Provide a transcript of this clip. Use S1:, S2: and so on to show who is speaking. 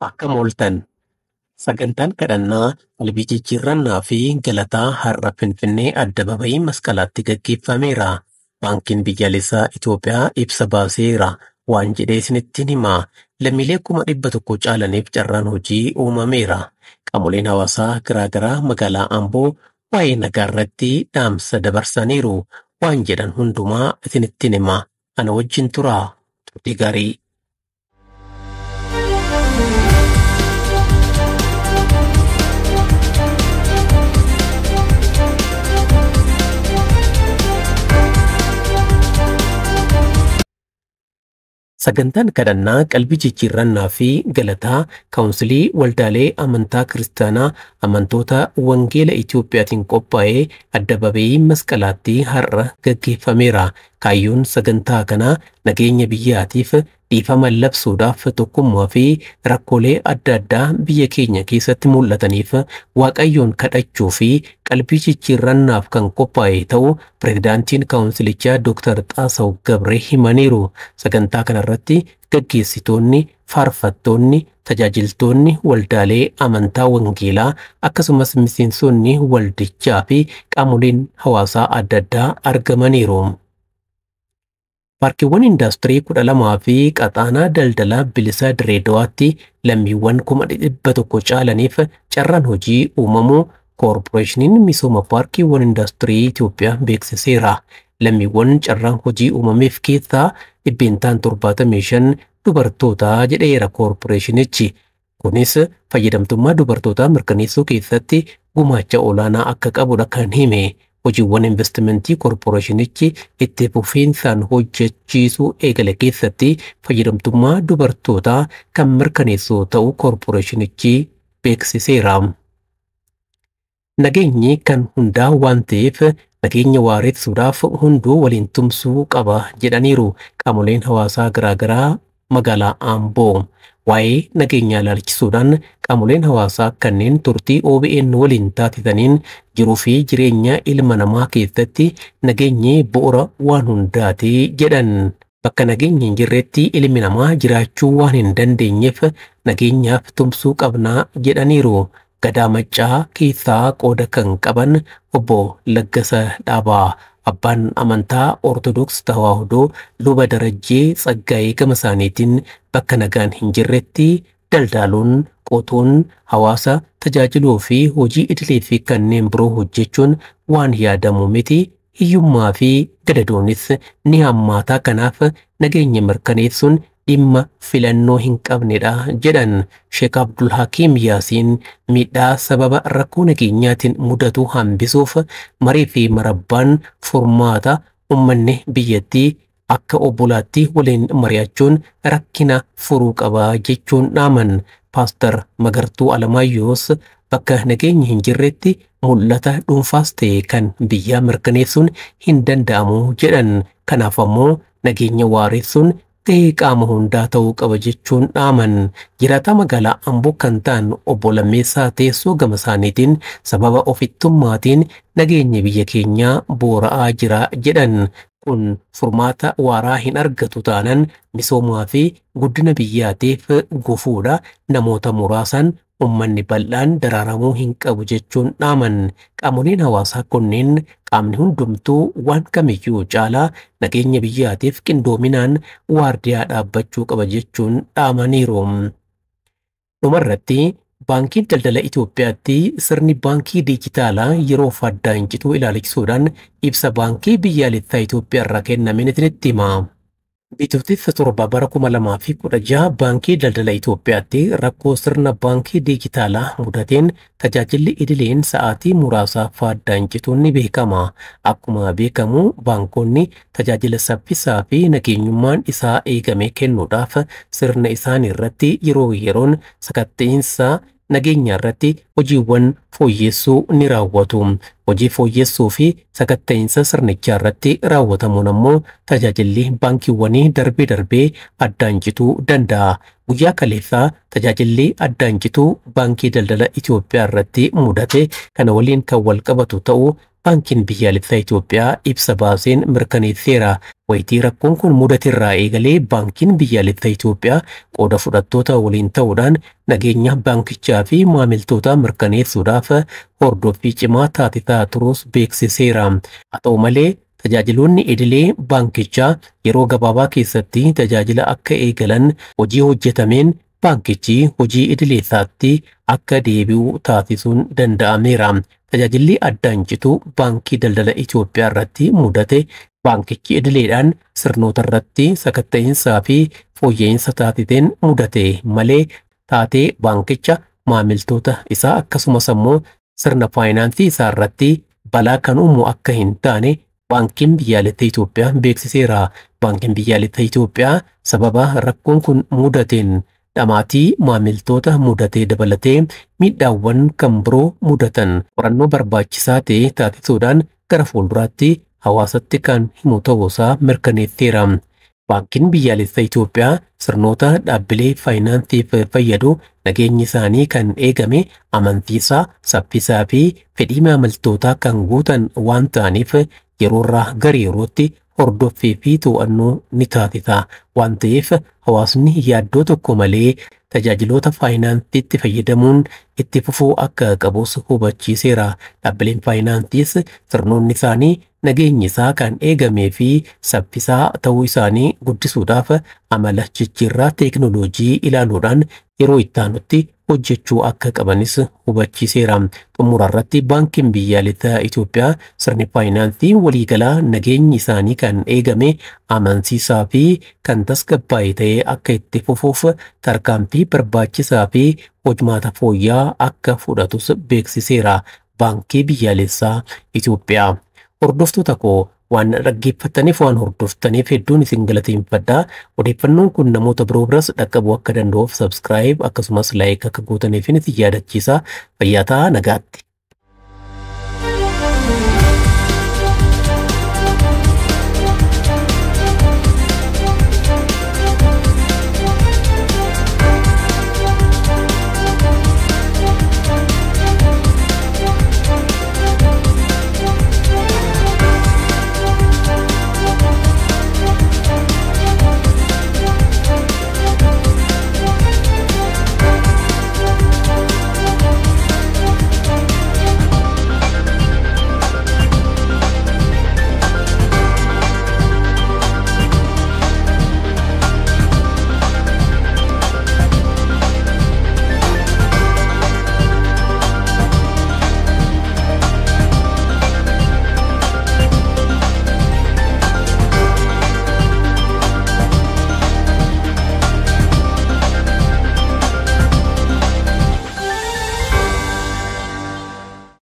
S1: Akkam ooltan sagantaan kadhannaa qalbii jijjiirrannaa fi galataa har'a Finfinnee Addababayii Masqalaatti gaggeeffameera. Baankiin Biyyaalessaa Itoophiyaa ibsa baaseera waan jedhee isinittiin hima. Lammiilee 100,000 caalaniif carraan hojii uumameera. Qaamoleen hawaasaa garaagaraa magaalaa Amboo waa'ee nagaa irratti dhaamsa dabarsaniiru. Waan jedhan hundumaa isinittiin hima. Ana wajjin turaa. Turtii gaarii. Sagantaan kadhannaa qalbii jijjiirrannaa fi galataa Kaawunsilii Waldaalee Amantaa Kiristaanaa Amantoota Wangeela Itiyoophiyaatiin qophaa'ee Addababayii Masqalaatti har'a gaggeeffameera. Kaayyoon sagantaa kanaa nageenya biyyaatiif dhiifama labsuudhaaf tokkummaa fi rakkoolee adda addaa biyya keenya keessatti mul'ataniif Waaqayyoon kadhachuu fi qalbii jijjiirrannaaf kan qophaa'e ta'uu pirezidaantiin kaawunsilichaa Dr. Xaasaw Gabree himaniiru. Sagantaa kanarratti gaggeessitoonni, faarfattoonni, tajaajiltoonni waldaalee amantaa wangeelaa akkasumas miseensonni waldichaa fi qaamoleen hawaasaa adda addaa argamaniiru. Paarkiiwwan indaastirii 12 fi qaxaanaa daldalaa bilisaa Direedawaatti lammiiwwan 100,000 caalaniif carraan hojii uumamuu Koorporeeshiniin Misooma Paarkiiwwan Indaastirii Itoophiyaa beeksiseera. Lammiiwwan carraan hojii uumameef keessaa 75% dubartoota jedheera koorporeeshinichi. Kunis fayyadamtummaa dubartootaa mirkaneessuu keessatti gumaacha olaanaa akka qabudha kan hime. Hojiiwwan investimentii koorporeeshinichi itti fufiinsaan hojjechiisuu eegale keessatti fayyadamtummaa dubartootaa kan mirkaneessu ta'uu koorporeeshinichi beeksiseera. Nageenyi kan hundaa waan ta'eef nageenya waaressuudhaaf hunduu waliin tumsuu qaba jedhaniiru qaamoleen hawaasaa garaagaraa magaalaa Amboo. Waa'ee nageenyaa ilaalchisuudhaan qaamoleen hawaasaa kanneen turtii OBN waliin taasisaniin jiruu fi jireenya ilma namaa keessatti nageenyi bu'uura waan hundaati jedhan. Bakka nageenyi hin jirretti ilmi namaa jiraachuu waan hin dandeenyeef nageenyaaf tumsuu qabnaa jedhaniiru. Gadaa Maccaa keessaa qooda kan qaban obbo Laggasa Dhaabaa abbaan amantaa Ortodoks Tawaahidoo Luba Darajjee Tsaggaayee gama isaaniitiin bakka nagaan hin jirretti daldaaluun, qotuun, hawaasa tajaajiluu fi hojii idilee fi kanneen biroo hojjechuun waan yaadamu miti. Hiyyummaa fi gadadoonis ni hammaataa kanaaf nageenya mirkaneessuun dhimma filannoo hin qabnedha jedhan. Sheek Abdul Hakiim Yaasiin miidhaa sababa rakkoo nageenyaatiin mudatu hambisuuf marii fi marabbaan furmaata uummanni biyyattii akka obbolaatti waliin mari'achuun rakkina furuu qaba jechuun dhaaman. Paaster Magartuu Alamaayyos bakka nageenyi hin jirretti mul'ata dhuunfaas ta'e kan biyyaa mirkaneessuun hin danda'amu jedhan. Kanaaf ammoo nageenya waaressuun gahee qaama hundaa ta'uu qaba jechuun dhaaman. Jiraataa magaalaa Amboo kan ta'an obbo Lammeessaa Teessoo gama isaaniitiin sababa ofittummaatiin nageenya biyya keenyaa boora'aa jira jedhan. Kun furmaata waaraa hin argatu taanan misoomaa fi guddina biyyaatiif gufuudha. Namoota muraasaan uummanni bal'aan dararamuu hin qabu jechuun dhaaman. Qaamoleen hawaasaa kunneen qaamni hundumtuu waan kamiyyuu caalaa nageenya biyyaatiif qindoominaan waardiyaa dhaabbachuu qaba jechuun dhaamaniiru. Dhumarratti Baankiin Daldala Itoophiyaatti sirni baankii diijitaalaa yeroo addaan cituu ilaalchisuudhaan ibsa Baankii Biyyaalessaa Itoophiyaa irraa kennameen isinitti hima. Bitootessa 7 bara 2016 Baankii Daldala Itoophiyaatti rakkoo sirna baankii diijitaalaa mudateen tajaajilli idileen sa'aatii muraasaaf addaan cituun ni beekama. Akkuma beekamu baankonni tajaajila saffisaa fi nageenyummaan isaa eegame kennuudhaaf sirna isaanii irratti yeroo yeroon sakatta'insa nageenya irratti hojiiwwan fooyyessuu ni raawwatu. Hojii fooyyessuu fi sakatta'insa sirnichaa irratti raawwatamuun ammoo tajaajilli baankiiwwanii darbee darbee addaan cituu danda'a. Guyyaa kaleessaa tajaajilli addaan cituu Baankii Daldala Itoophiyaa irratti mudate kana waliin kan wal qabatu ta'uu Baankiin Biyyaalessaa Itoophiyaa ibsa baaseen mirkaneesseera. Wayitii rakkoon kun mudaterraa eegalee Baankiin Biyyaalessaa Itoophiyaa qooda fudhattoota waliin ta'uudhaan nageenya baankichaa fi maamiltoota mirkaneessuudhaaf hordoffii cimaa taasisaa turuus beeksiseera. Haa ta'u malee, tajaajiloonni idilee baankichaa yeroo gabaabaa keessatti tajaajila akka eegalan hojii hojjetameen baankichi hojii idilee isaatti akka deebi'u taasisuun danda'ameera. Tajaajilli addaan citu Baankii Daldala Itoophiyaa irratti mudate baankichi idileedhaan sirnoota irratti sakatta'insaa fi fooyya'insa taasiseen mudate malee taatee baankicha, maamiltoota isaa akkasumas ammoo sirna faayinaansii isaa irratti balaa kan uumu akka hin taane Baankiin Biyyaalessaa Itoophiyaa beeksiseera. Baankiin Biyyaalessaa Itoophiyaa sababa rakkoon kun mudateen dhamaatii maamiltoota mudatee dabalatee miidhaawwan kan biroo mudatan qorannoo barbaachisaa ta'e taasisuudhaan gara fuulduraatti hawaasatti kan himu ta'uusaa mirkaneesseera. Baankiin Biyyaalessaa Itoophiyaa sirnoota dhaabbilee faayinaansiif fayyadu nageenyi isaanii kan eegame, amansiisaa, saffisaa fi fedhii maamiltootaa kan guutan waan ta'aniif yeroorraa gara yerootti hordoffii fi to'annoo ni taasisa waan ta'eef, hawaasni yaaddoo tokko malee tajaajiloota faayinaansiitti fayyadamuun itti fufuu akka qabus hubachiiseera. Dhaabbileen faayinaansiis sirnoonni isaanii nageenyi isaa kan eegamee fi saffisaa ta'uu isaanii guddisuudhaaf amala jijjiirraa teeknooloojii ilaaluudhaan yeroo itti aanutti hojjechuu akka qabanis hubachiiseera. Xumura irratti Baankiin Biyyaalessaa Itoophiyaa sirni faayinaansii waliigalaa nageenyi isaanii kan eegame, amansiisaa fi kan tasgabbaa'e ta'ee akka itti fufuuf tarkaanfii barbaachisaa fi hojmaata fooyya'aa akka fudhatus beeksiseera. Baankii Biyyaalessaa Itoophiyaa. Hordoftoota koo, waan dhaggeeffattaniif, waan hordoftaniif hedduun isin galateeffadha. Odeeffannoon kun namoota biroo biras dhaqqabuu akka danda'uuf subscribe akkasumas like akka gootaniif isin yaadachiisa. Fayyaa ta'aa, nagaatti.